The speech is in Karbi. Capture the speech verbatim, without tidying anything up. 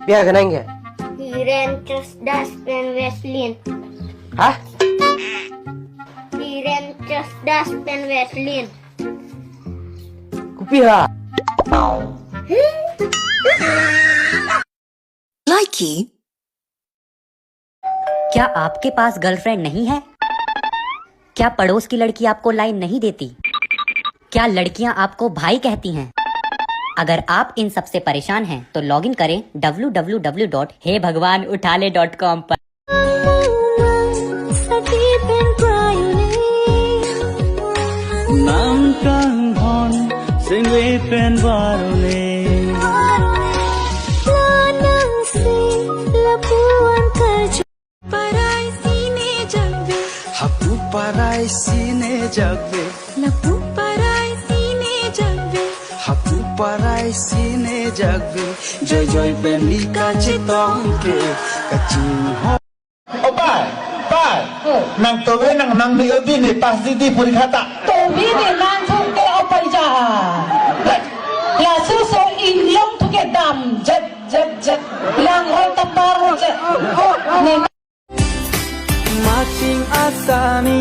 Pia kenang ke? Hiren Cerdas pen Weslin. Hah? Hiren Cerdas pen Weslin. Kopi ha? Likey. क्या आपके पास गर्लफ्रेंड नहीं है? क्या पड़ोस की लड़की आपको लाइन नहीं देती? क्या लड़कियां आपको भाई कहती हैं? अगर आप इन सब से परेशान हैं तो लॉग इन करें डब्ल्यू डब्ल्यू डब्ल्यू डॉट हे भगवान उठा ले डॉट कॉम पर। Nang kanghon singve pen barone. Parai sine jagbe. Hapu parai sine jagbe. Lapu parai sine jagbe. Hapu parai sine jagbe. Joy joy pen ni kachetong ke kachinghon. Opa, pa, nang tove nang nang ni odi ni pass di di porikha ta. Tove ni nang thum ke opa ja. Laso so inglong thu ke dam jet jet jet. Lang roi tapar jet. Ne Mating asami